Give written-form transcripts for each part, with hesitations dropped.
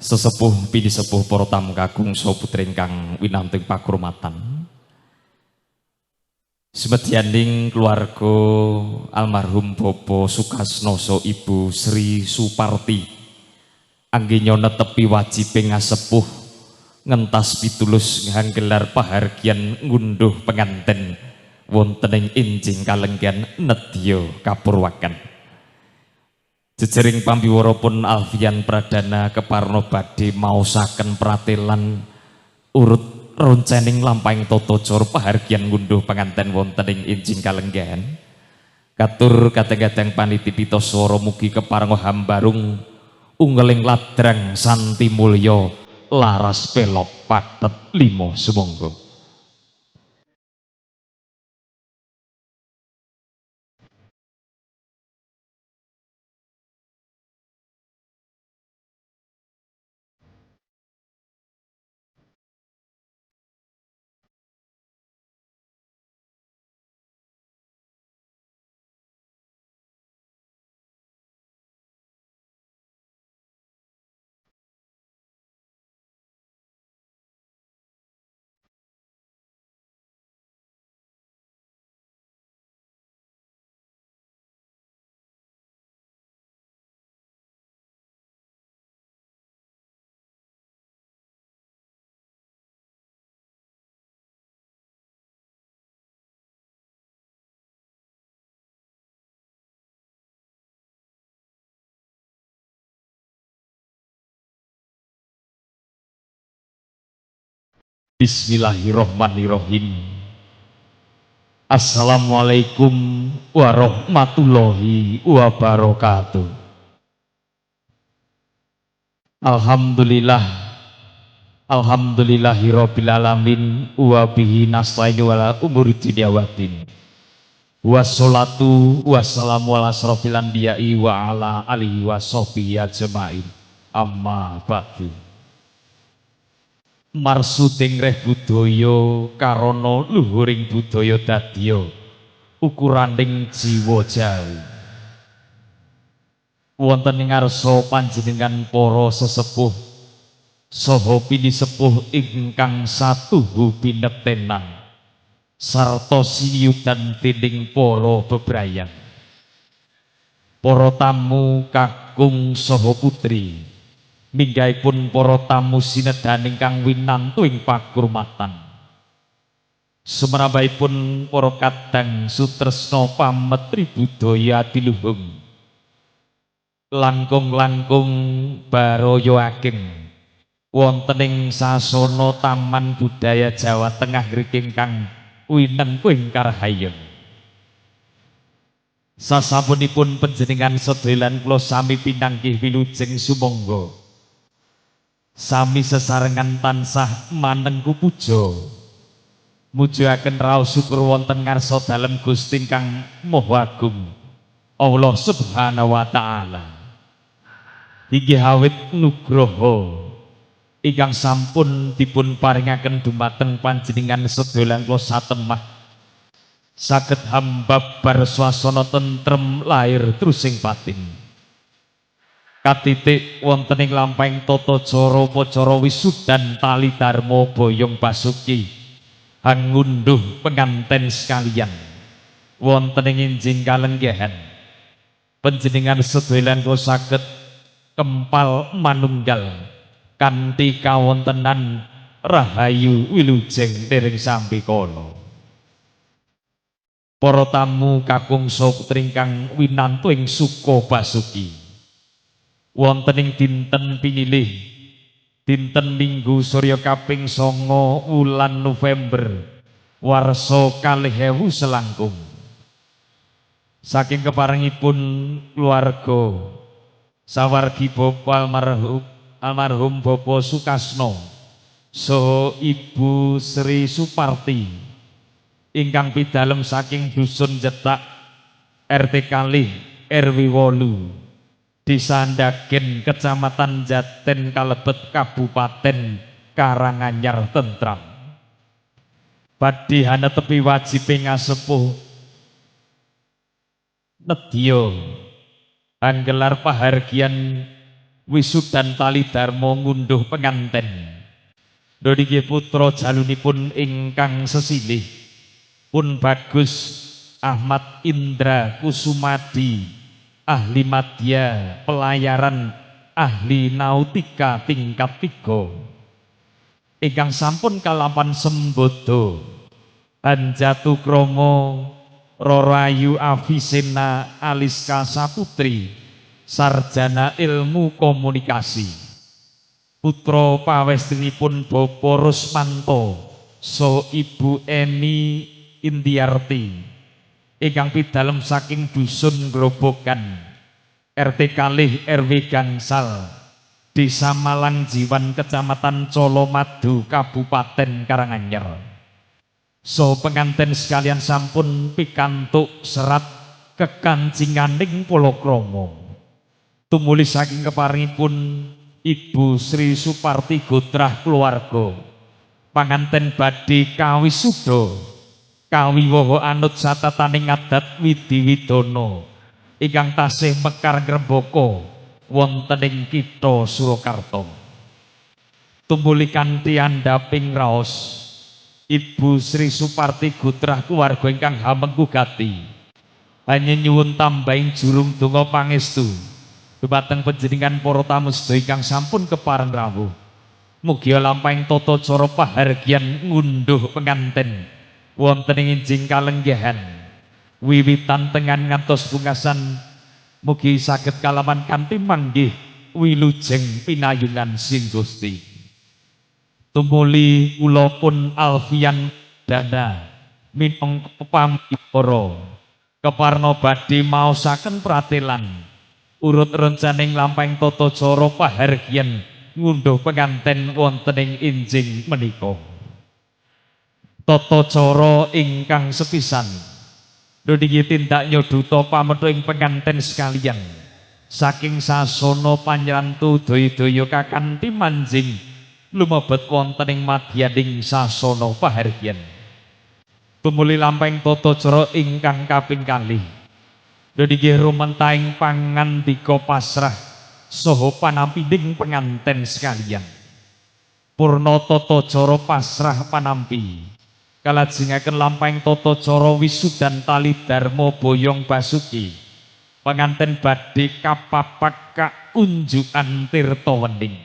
Sesepuh pinisepuh para tamu kakung saha putri ingkang winantu ing pakurmatan. Semedyaning keluarga almarhum Bapak Sukasno saha Ibu Sri Suparti anggenya netepi wajibe ngasepuh ngentas pitulus nggelar pahargyan ngunduh penganten wonten ing enjing kalenggihan nedya kapurwakan. Jejering pambiwara pun Alfian Pradana keparna badhe maosaken pratelan urut roncening lampahing tata cara pahargyan ngunduh penganten wonten ing enjing kalenggihan. Katur kadang-kadang paniti pita swara mugi keparenga hambarung ungeling ladrang santi mulya laras pelok patet lima sumangga. Bismillahirrahmanirrahim. Assalamualaikum warahmatullahi wabarakatuh. Alhamdulillah, alhamdulillahirabbil alamin wa bihi nasta'inu ala umuri dunya waddin. Wassalatu wassalamu ala asrofil anbiya'i wa ala alihi washabbihi ajmain. Amma ba'du. Marsuding reh budaya karana luhuring budaya dadya ukuraning jiwa jawi. Wonten ing ngarsa panjenengan para sesepuh saha pinisepuh ingkang satuhu pinektenan sarta siniyudan dening para bebrayan. Para tamu kakung saha putri, minggahipun para tamu sinedan ingkang winantu ing pakurmatan. Sumrambahipun para kadang sutresna pametri budaya adiluhung. Langkung-langkung baraya ageng wonten ing sasana Taman Budaya Jawa Tengah ngriki ingkang winentu ing Karahayeng. Sasampunipun panjenengan sedaya lan kula sami pinanggih wilujeng sumangga. Sami sesarengan tansah manengku puja. Mujuaken raos syukur wonten ngarsa dalem Gusti ingkang Maha Agung. Allah Subhanahu wa taala. Inggih awit nugroho ingkang sampun dipun paringaken dumateng panjenengan sedaya lan kula satemah saged hambabar swasana tentrem lahir trusing batin. Katitik wonten ing lampahing tata cara upacara wisudan tali dharma boyong basuki hangunduh penganten sekalian wonten ing enjing kalenggihan. Panjenengan sedaya lan kula saged kempal manunggal kanthi kawontenan rahayu wilujeng niring sambikala. Para tamu kakung saha putri ingkang winantu ing suka basuki wonten ing dinten pinilih dinten Minggu surya kaping 9 wulan November warsa 2000 selangkung. Saking keparengipun keluarga sawargi Bapak almarhum Bapak Sukasno saha Ibu Sri Suparti ingkang pidalem saking dusun Jetak RT kalih RW 8 Desa Ndagen Kecamatan Jaten kalebet Kabupaten Karanganyar Tentram. Badhe hanetepi wajibe ngasepuh nedya anggelar pahargyan Wisudan tali dharma ngunduh penganten. Niki putra jalunipun ingkang sesilih pun Bagus Ahmad Indra Kusumadi, ahli madya pelayaran, ahli nautika tingkat 3, ingkang sampun kalapan sembodo Hanjatu Kromo Rorayu Avisena Aliska Saputri, sarjana ilmu komunikasi. Putra pawestinipun Bapak Rusmanto so Ibu Eni Indiarti ingkang pidalem saking dusun Grobogan, RT 2 RW Gangsal, Desa Malangjiwan, Kecamatan Colomadu, Kabupaten Karanganyar. So pengantin sekalian sampun pikantuk serat kekancinganing palakrama. Tumuli saking keparingipun Ibu Sri Suparti Gotrah keluarga, panganten badhe kawisuda kawiwaha anut satataning adat widi widana ingkang tasih mekar ngrembaka wonten ing kitha Surakarta. Tumuli kanthi andhaping raos, Ibu Sri Suparti Gotrah keluarga ingkang hamengku gati hanya nyuwun tambahing jurung donga pangestu dumateng panjenengan para tamu sedaya ingkang sampun kepareng rawuh. Mugi lampahing tata cara pahargyan ngunduh penganten wonten ing enjing kalenggahan wiwitan tengan ngantos pungkasan mugi saged kalaman kanthi manggih wilujeng pinayungan sing Gusti. Tumuli kula pun Alfian Dana minangka pamipara keparna badhe maosaken pratelan urut rencaning lampahing tata cara pahargyan ngunduh penganten wonten ing enjing menika. Tata cara ingkang sepisan niki tindak nyoduta pametho ing penganten sekalian saking sasana panyrantu daya-daya kakanthi manjing lumebet wonten ing madyaning sasana pahargyan. Tumuli lampahing tata cara ingkang kaping kalih niki rumentahing pangandika pasrah saha panampining penganten sekalian. Purna tata cara pasrah panampi, kalajengaken lampahing tata cara wisudan tali dharma boyong basuki. Penganten badhe kapapak kaunjukan tirta wening.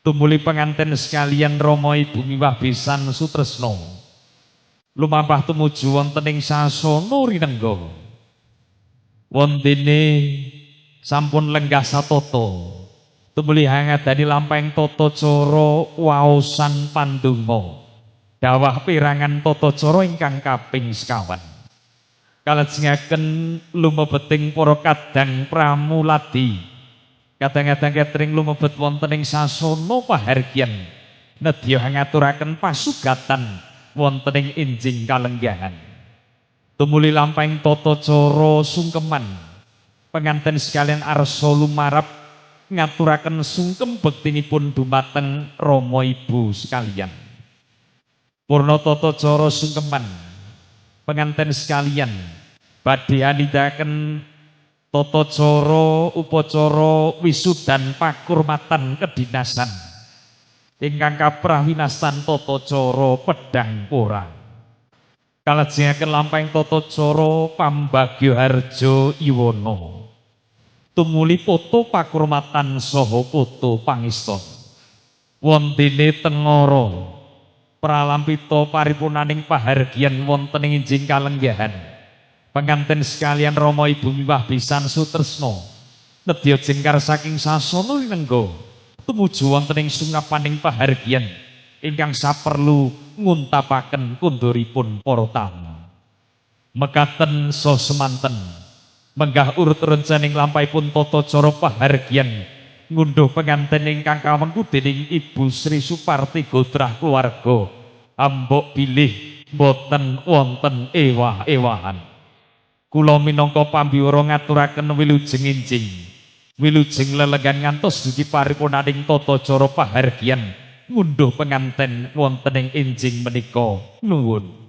Tumuli penganten sekalian Rama Ibu miwah besan sutresna lumampah tumuju wonten ing sasana rinengga. Wontene sampun lenggah satata. Tumuli hangadani lampahing tata cara waosan pandonga dawah pirangan tata cara ingkang kaping sekawan. Kalajengaken lumebeting para kadang pramuladi, kadang-kadang catering lumebet wonten ing sasana pahargyan nedya ngaturaken pasugatan wonten ing enjing kalenggahan. Tumuli lampahing tata cara sungkeman, penganten sekalian arsa lumarap ngaturaken sungkem bektinipun dumateng Rama Ibu sekalian. Purna tata cara sungkeman, penganten sekalian badhe anindakaken tata cara upacara wisudan pakurmatan kedinasan ingkang kaprah winastan tata cara pedhang pora. Kalajengaken lampahing tata cara pambagya harja yuwana. Tumuli foto pakurmatan saha foto pangiston. Wontene tengara pralampita paripurnaning pahargyan wonten ing enjing kalenggahan. Penganten sekalian Rama Ibu miwah besan sutresna nedya jengkar saking sasana winengga tumuju wonten ing sungapaning pahargyan ingkang saperlu nguntapaken konduripun para tamu. Mekaten so semanten menggah urut rencaning lampahipun tata cara pahargyan ngunduh penganten ingkang kawengku dening Ibu Sri Suparti Gotrah keluarga ambok bilih boten wonten ewah-ewahan. Kula minangka pambiwara ngaturaken wilujeng enjing, wilujeng lelenggan ngantos dugi paripurnaning tata cara pahargyan ngunduh penganten wonten ing enjing menika. Nuwun.